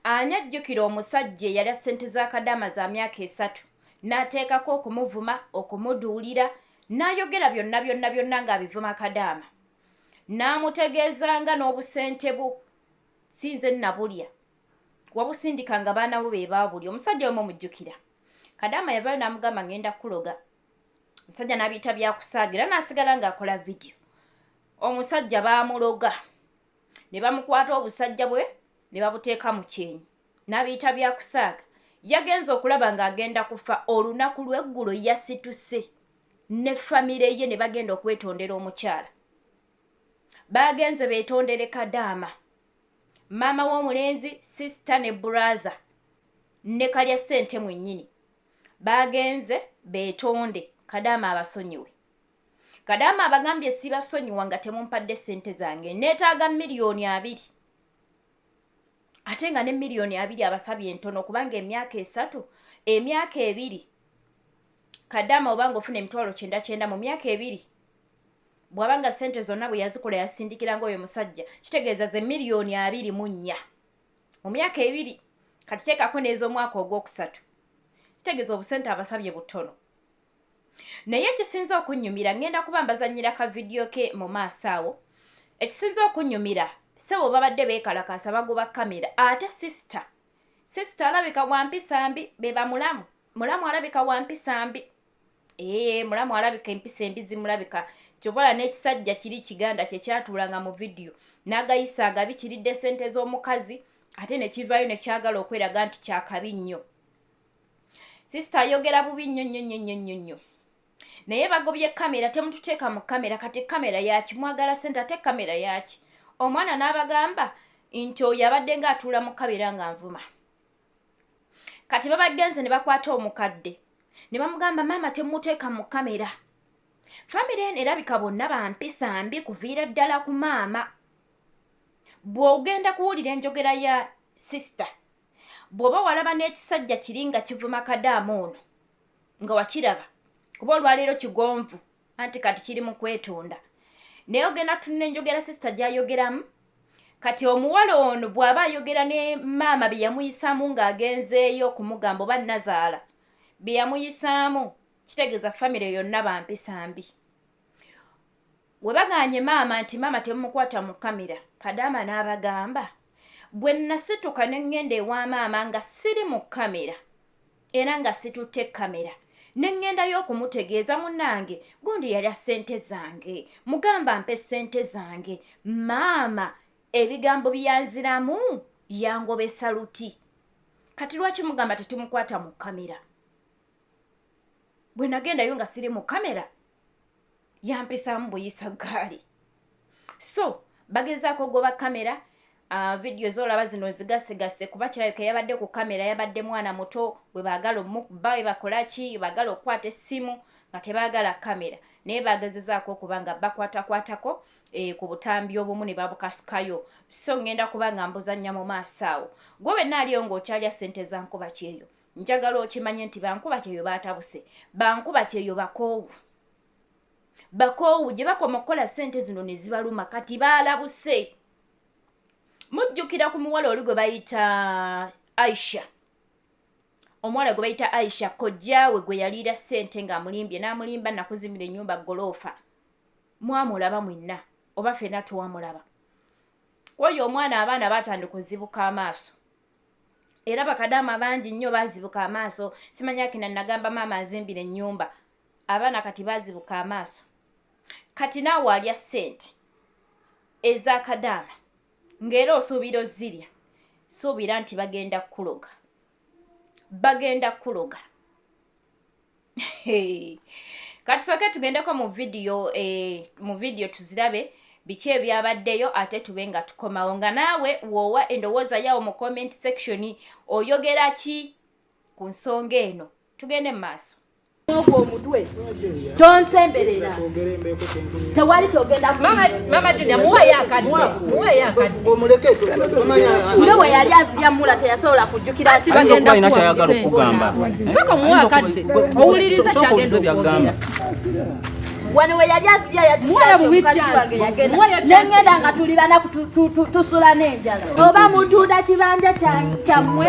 Ani ajjukira omusajja eyalya ssente za Kadaama za myaka esatu n'ateekako okumuvuma, okumuduulira, n'ayogera byonna byonna byonna ng'abivuma Kadaama, n'amutegeeza nga n'obusente bwo si nze nabulya, wabusindika nga baana bo be baabulya. Omusajja oyo mumujjukira? Kadaama yavaayo n'amugamba ngenda kukuloga. Omusajja n'abiyita byakusaaga era n'asigala ng'akola vidiyo. Omusajja baamuloga ne bamukwata obusajja bwe ne babuteeka mu kyenyi n'abiyita byakusaaga. Yagenze okulaba ng'agenda kufa olunaku lw'eggulo, yasituse ne famire ye ne bagenda okwetondera omukyala. Baagenze beetondere Kadaama, maama w'omulenzi, sister ne brother ne kalya ssente mwennyini. Baagenze beetonde Kadaama abasonyiwe. Kadaama abagambye sibasonyiwa nga temumpadde ssente zange, neetaaga 20 million, ate nga ne 20 million abasabye entono, kubanga emyaka 3, emyaka 2, Kadaama obanga ofuna 900,000 mu myaka 2, bw'abanga ssente zonna bwe yazikola yasindikiranga oyo musajja, kitegeeza ze 24 million mu myaka 2. Kati teekako n'ez'omwaka ogwokusatu, kitegeeza obusente abasabye butono. Naye ekisinza okunnyumira, ngenda kuba mbazannyira ka vidiyo ke mu maaso awo. Ekisinza okunnyumira, ssebo, babadde beekalakaasa bagoba kamera, ate sister alabika wampisa mbi, be bamulamu. Mulamu alabika wampisa mbi. Ee, mulamu alabika empisa embi zimulabika. Kyovala n'ekisajja kiri kiganda kyekyatuulanga mu vidiyo n'agayisa agabi, kiridde ssente z'omukazi, ate ne kivaayo ne kyagala okweraga nti kyakabi nnyo. Sister ayogera bubi nnyo nnyo nnyo nnyo nnyo nnyo, naye bagobye kamera. Temututeeka mu kamera. Kati kamera yaki? Mwagala ssente, ate kamera yaki? Omwana n'abagamba nti oyo abadde ng'atuula mu kamera nga nvuma. Kati babagenze ne bakwata omukadde ne bamugamba, "Maama, temuteeka mu kamera." Famire eno erabika bonna bampisa mbi, kuviira ddala ku maama. Bw'ogenda kuwulira enjogera ya sister, bw'oba walaba n'ekisajja kiri nga kivuma Kadaama ono, nga wakiraba, kuba olwaleero kigonvu anti kati kiri mu kwetonda, naye ogenda tunula enjogera sister gy'ayogeramu. Kati omuwala ono bw'aba ayogera ne maama bye yamuyisaamu ng'agenzeeyo okumugamba oba nazaala bye yamuyisaamu, kitegeeza famire yonna bampisa mbi. We bagaanye maama nti, "Maama, temumukwata mu kamera," Kadaama n'abagamba, "Bwe nasituka ne ŋŋenda ewa maama nga siri mu kamera era nga situtte kamera, ne ŋŋendayo okumutegeeza munnange gundi yalya ssente zange, mugamba mpe ssente zange, maama ebigambo byanziramu yangobesa luti. Kati lwaki mugamba tetumukwata mu kamera? Bwe nagendayo nga siri mu kamera, yampisaamu buyisa gaali." So bagezaako ogoba kamera. Vidiyo zolaba zino zigasegasse kuba kirabika yabadde ku kamera yabadde mwana muto. Bwe baagala omukuba, bwe bakola ki, baagala okukwata essimu nga tebaagala kamera, naye bagezezaako okuba nga bakwatakwatako ku butambi obumu ne babukasukayo. So ngenda kuba nga mbuzannya mu maaso awo. Gwe wenna aliyo ng'okyalya ssente za nkuba kyeyo, njagala okimanye nti bankuba kyeyo baatabuse, bankuba kyeyo bakoowu, bakoowu. Gye bakoma okukola ssente zino ne zibaluma, kati baalabuse. Mujjukira ku muwala oli gwe bayita Aisha, omuwala gwe bayita Aisha, kojjaawe gwe yaliira ssente ng'amulimbye n'amulimba, "Nakuzimbira ennyumba goloofa"? Mwamulaba mwenna oba ffenna twamulaba? Kwoyo omwana abaana baatandika ozibuka amaaso, era bakadaama bangi nnyo baazibuka amaaso. Simanya kina nagamba maama nzimbira ennyumba, abaana kati baazibuka amaaso. Kati naawe alya ssente ez'akadaama ng'era osuubira ozirya, suubira nti bagenda kukuloga, bagenda kukuloga. Kati sooke tugendeko mu vidiyo, mu vidiyo tuzirabe biki ebyabaddeyo, ate tube nga tukomawo nga naawe woowa endowooza yawo mu comment section. Oyogera ki ku nsonga eno? Tugende mu maaso. Ogwo omutwe tonsemberera, tewali kyogenda. Mama Junior, muweeyo akadde, muweeyo akadde. Omuleke. Nga bwe yali azirya mula, teyasobola kujjukira nti Bagenda Ayinza okuba alina kuwa kyayagala ssente. okugamba. Sooka omuwe akadde owulirize kyagenda okwogera. Wano we yali azirya yajjukira nti omukazi wange yagenda. Ne ŋŋenda nga tuli banaku tusula n'enjala. Oba mutunda kibanja kyammwe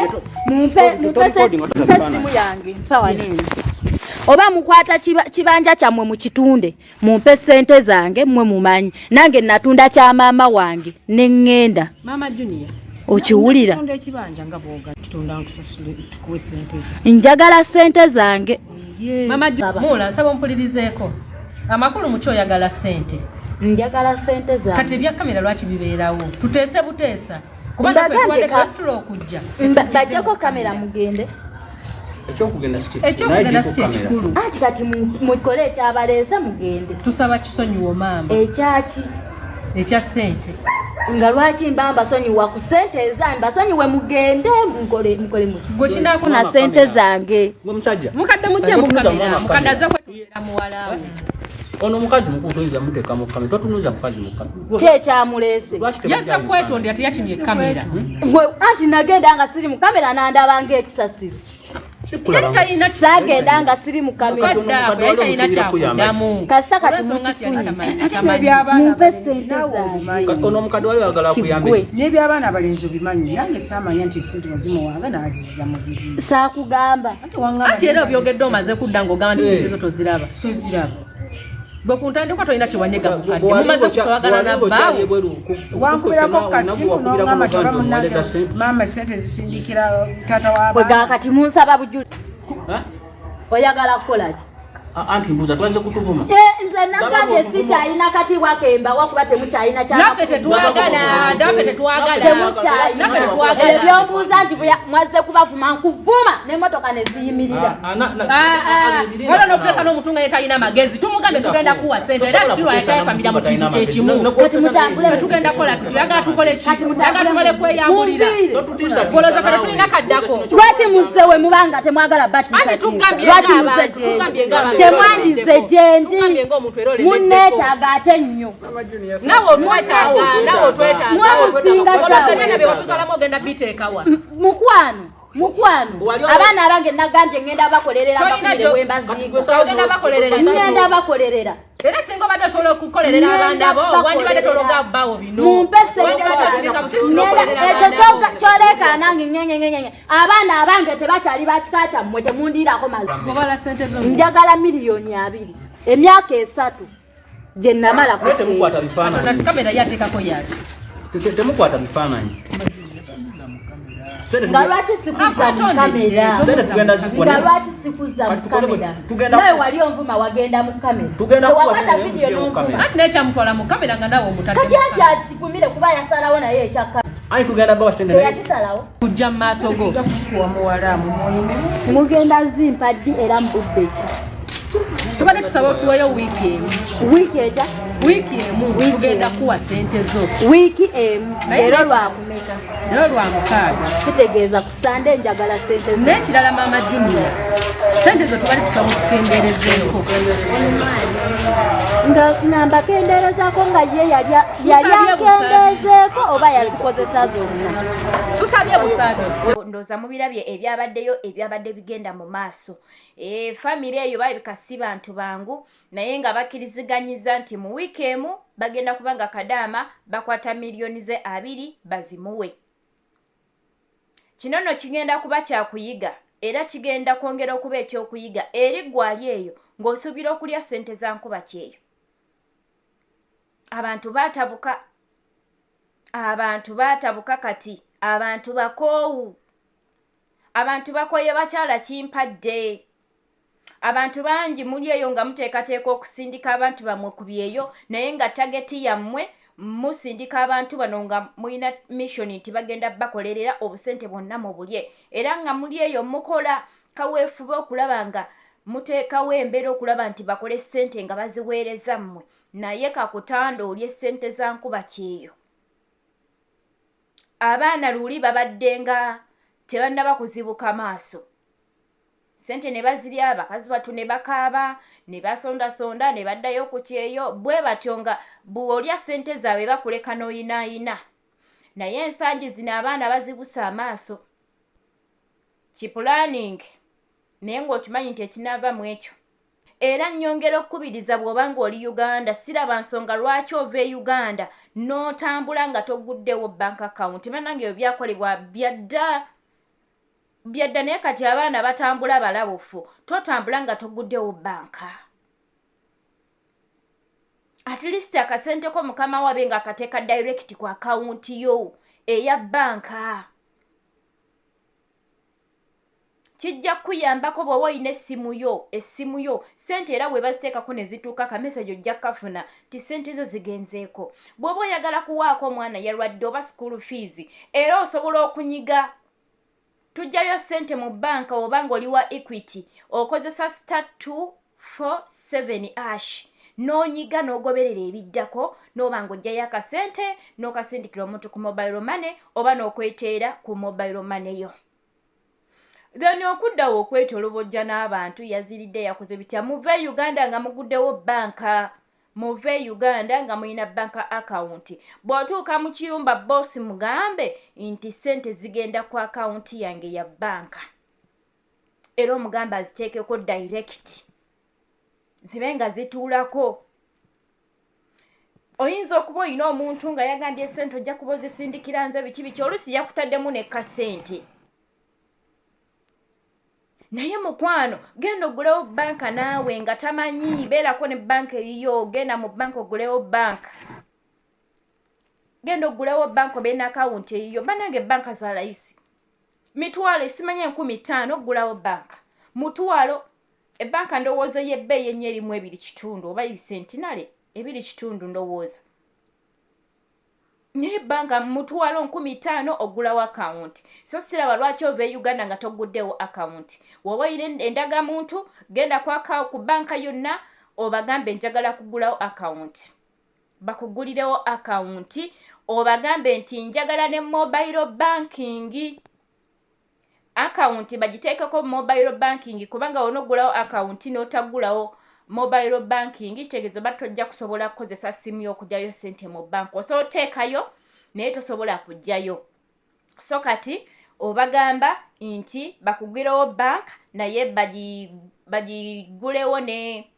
mumpe essimu yange mpa wano eno. Oba mukwata kibanja kyammwe mukitunde mumpe ssente zange mmwe mumanyi. Nange natunda kya maama wange ne ŋŋenda. Maama Junior. Okiwulira? Njagala ssente zange. Mama Mula nsaba ompulirizeeko. Amakulu mu kyoyagala ssente. Njagala ssente zange. Kati ebya kamera lwaki bibeerawo? Tuteese buteesa. Kuba naffe tubadde twasitula okujja. Bajjeko kamera mugende. Ekyokugenda si kyekikulu. Anti kati mukole ekyabaleese mugende. Tusaba kisonyiwo maama. Ekyaki? Ekya ssente. Nga lwaki mba mbasonyiwa ku ssente ezange mbasonyiwe mugende mukole muki. Gwe kinaakuna ssente zange. Gwe musajja. Mukadde mujje mu kamera. Mukadde azze kwetondera muwala we. Ono mukazi mukulu toyinza muteeka mu kamera. Totunuza mukazi mu kamera. Ki ekyamuleese? Yazze kwetondera teyakimye kamera. Gwe anti nagenda nga siri mu kamera n'andaba ng'ekisasiro. Saagenda nga siri mu kamera. Kasa kati mukifunye. Mumpe ssente zange. Ono omukadde wali oyagala akuyambe. N'eby'abaana abalenzi obimanyi. Nange saamanya nti ssente wazimuwanga n'azizza mu bibi. Saakugamba. Anti era obyogedde omaze kudda ng'ogamba nti ssente zo toziraba. Toziraba. Gwe ku ntandikwa tolina kye wanyega mukadde. Mumaze kusawagana na bbaawo. Wankubirako kasimu n'ongamba nti oba munnange maama ssente zisindikira taata w'abaana. Kati munsaba bujuli. Oyagala kukola ki? Anti mbuuza twazze kutuvuma. Nze nagambye sikyalina katiibwa kembawa kuba temukyalina Naffe tetwagala, naffe tetwagala. Naffe tetwagala. Ebyo by'ombuuza nti mwazze kubavuma nkuvuma n'emmotoka ne ziyimirira. Waliwo n'okuteesa n'omuntu nga ye talina magezi. Tumugambe tugenda kuwa ssente era sirwa yakyasamira mu kintu kye kimu. Kati mutambule. Tugenda kukola tuyagala tukole ki? Tuyagala tumale kweyambulira. Olowooza ffe tetulina kaddako. Lwaki muzze we mubanga temwagala batiisatiisa? Lwaki muzze gyendi? Temwandize gyendi. Munneetaaga ate nnyo. Naawe otwetaaga, naawe otwetaaga. Mwe musinga sawa. Bye watuzalamu ogenda biteekawa. Mukwano. Mukwano, abaana abange nagambye ngenda bakolerera bafunire bwe mbaziika. Ogenda bakolerera. Ngenda bakolerera. Era singa obadde osobola okukolerera abaana bo, wandibadde tologa bbaawo bino. Mumpe ssente. Ekyo kyoleekaana nge abaana abange tebakyali ba kika kyammwe temundiirako mazzi. Njagala 2,000,000 emyaka 3 gye namala ku Temukwata bifaananyi. Kamera yateekako yaki? Temukwata bifaananyi. Nga lwaki sikuza mu kamera? Nga lwaki sikuza mu kamera? Nawe wali onvuma wagenda mu kamera. Tewakwata vidiyo n'onvuma. Anti naye kyamutwala mu kamera nga naawe omutadde. Kati anti akigumire kuba yasalawo naye ekya kamera. Anti tugenda bawa ssente naye. Teyakisalawo. Kujja mu maaso go. Mugenda zimpa ddi era mu budde ki? Tubadde tusaba otuweeyo wiiki emu. Wiiki etya? Wiiki emu tugenda kuwa ssente zo. Wiiki emu. Leero lwakumeka? Leero lwa mukaaga. Kitegeeza ku Sande njagala ssente zo. N'ekirala Maama Junior, ssente zo tubadde tusaba okukendeerezeeko. Nga nambakendeerezaako nga ye yali ankendeezeeko oba yazikozesa zonna. Tusabye busabi. Ndowooza mubirabye ebyabaddeyo ebyabadde bigenda mu maaso. Famire eyo balabika si bantu bangu naye nga bakkiriziganyiza nti mu wiiki emu bagenda kuba nga Kadaama bakwata 2,000,000 bazimuwe. Kino nno kigenda kuba kyakuyiga era kigenda kwongera okuba ekyokuyiga eri ggwali eyo ng'osuubira okulya ssente za nkuba kyeyo. Abantu baatabuka. Abantu baatabuka kati. Abantu bakoowu. Abantu bakooye bakyala kimpadde. Abantu bangi muli eyo nga muteekateeka okusindika abantu bammwe ku byeyo naye nga tageti yammwe musindika abantu bano nga mulina mission nti bagenda bakolerera obusente bwonna mubulye. Era nga muli eyo mukola kaweefube okulaba nga muteekawo embeera okulaba nti bakole ssente nga baziweereza mmwe naye kakutanda olye ssente za nkuba kyeyo. Abaana luli babadde nga tebannaba kuzibuka maaso. Ssente ne bazirya, abakazi batu ne bakaaba, ne basondasonda, ne baddayo ku kyeyo, bwe batyo nga bw'olya ssente zaabwe bakuleka n'oyinaayina. Naye ensangi zino abaana bazibuse amaaso. Kipulaningi naye ng'okimanyi nti ekinaava mu ekyo. Era nnyongera okukubiriza bw'oba ng'oli Uganda, siraba nsonga lwaki ova e Uganda n'otambula nga toguddewo bank account. Bannange ebyo byakolebwa byadda byadda, naye kati abaana batambula balabufu. Totambula nga toguddewo banka. At least akasente ko mukama wabe nga akateeka direct ku akawunti yo eya banka. Kijja kukuyambako bw'oba olina essimu yo ssente era bwe baziteekako ne zituuka ka message ojja kukafuna nti ssente zo zigenzeeko. Bw'oba oyagala kuwaako omwana yalwadde oba school fees, era osobola okunyiga tujjayo ssente mu banka oba ng'oli wa Equity, okozesa *247# n'onyiga n'ogoberera ebiddako, n'oba ng'oggyayo akasente n'okasindikira omuntu ku mobile money oba n'okweteera ku mobile money yo. Then okuddawo okwetolobojja n'abantu yaziridde yakoze bitya. Muve Uganda nga muguddewo banka, muve Uganda nga mulina banka account. Bw'otuuka mu kiyumba boss mugambe nti ssente zigenda ku akawunti yange ya banka, era omugambe aziteekeko direct zibe nga zituulako. Oyinza okuba olina omuntu nga yagambye ssente ojja kuba ozisindikira nze biki biki, oluusi yakutaddemu ne kasente. Naye mukwano genda ogulewo banka naawe nga tamanyi, beerako ne banka eyiyo, genda mu banka ogulewo banka, genda ogulewo banka obeere n'akawunti eyiyo. Bannange banka za layisi, mitwalo simanyi 5000 oggulawo banka, mutwalo ebbanka ndowooza y'ebbeeyi ennyo erimu 2.5 oba sentinale 2.5 ndowooza. Naye banka mutwalo 5000 oggulawo akawunti. So siraba lwaki ova e Uganda nga toguddewo akawunti. Bw'oba olina endagamuntu genda ku banka yonna obagambe njagala kugulawo akawunti, bakugulirewo akawunti, obagambe nti njagala ne mobile banking akawunti, bagiteekeko mobile banking, kubanga w'onoggulawo akawunti n'otaggulawo mobile banking kitegeeza oba tojja kusobola kukozesa ssimu yo okuggyayo ssente mu banka. Osobola oteekayo naye tosobola kuggyayo. So kati obagamba nti bakugulirewo bank naye bagigulewo ne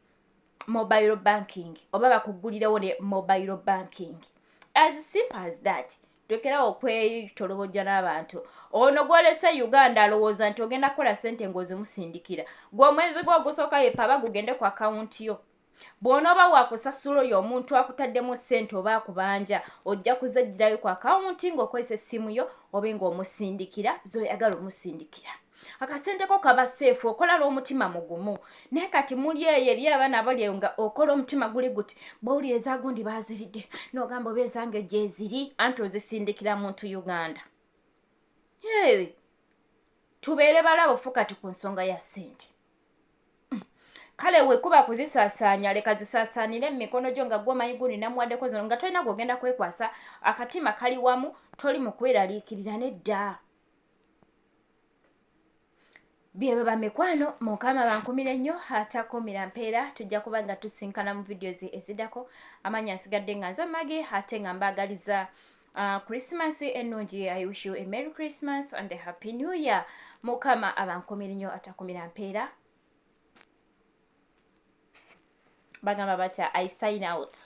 mobile banking oba bakugulirewo ne mobile banking. As simple as that. Tulekerawo okwetolobojja n'abantu. Ono gw'olese Uganda alowooza nti ogenda kukola ssente ng'ozimusindikira. Gwe omwezi gwo ogusooka yepaba gugende ku akawunti yo. Bw'onooba wakusasula oyo omuntu akutaddemu ssente oba akubanja, ojja kuzeggyirayo ku akawunti ng'okozesa essimu yo obe ng'omusindikira z'oyagala omusindikira. Akasente ko kaba seefu, okola n'omutima mugumu. Naye kati muli eyo eri abaana abali eyo nga okola omutima guli guti, bw'owulira ezagundi baaziridde n'ogamba oba ezange gyeziri, anti ozisindikira muntu Uganda. Hey, tubeere balabufu kati ku nsonga ya ssente. Kale wekuba kuzisaasaanya, leka zisaasaanire mu mikono gyo nga gw'omanyi gundi namuwaddeko zino, nga tolina gw'ogenda kwekwasa, akatima kali wamu, toli mu kweraliikirira nedda. Byebyo bamikwano, Mukama bankumire nnyo atakumira mpeera. Tujja kuba nga tusinkana mu videos eziddako. Amannya nsigadde nga nze Maggie, ate nga mbaagaliza Christmas ennungi. I wish you a Merry Christmas and a Happy New Year. Mukama abankumire nnyo atakumira mpeera. Bagamba batya, I sign out.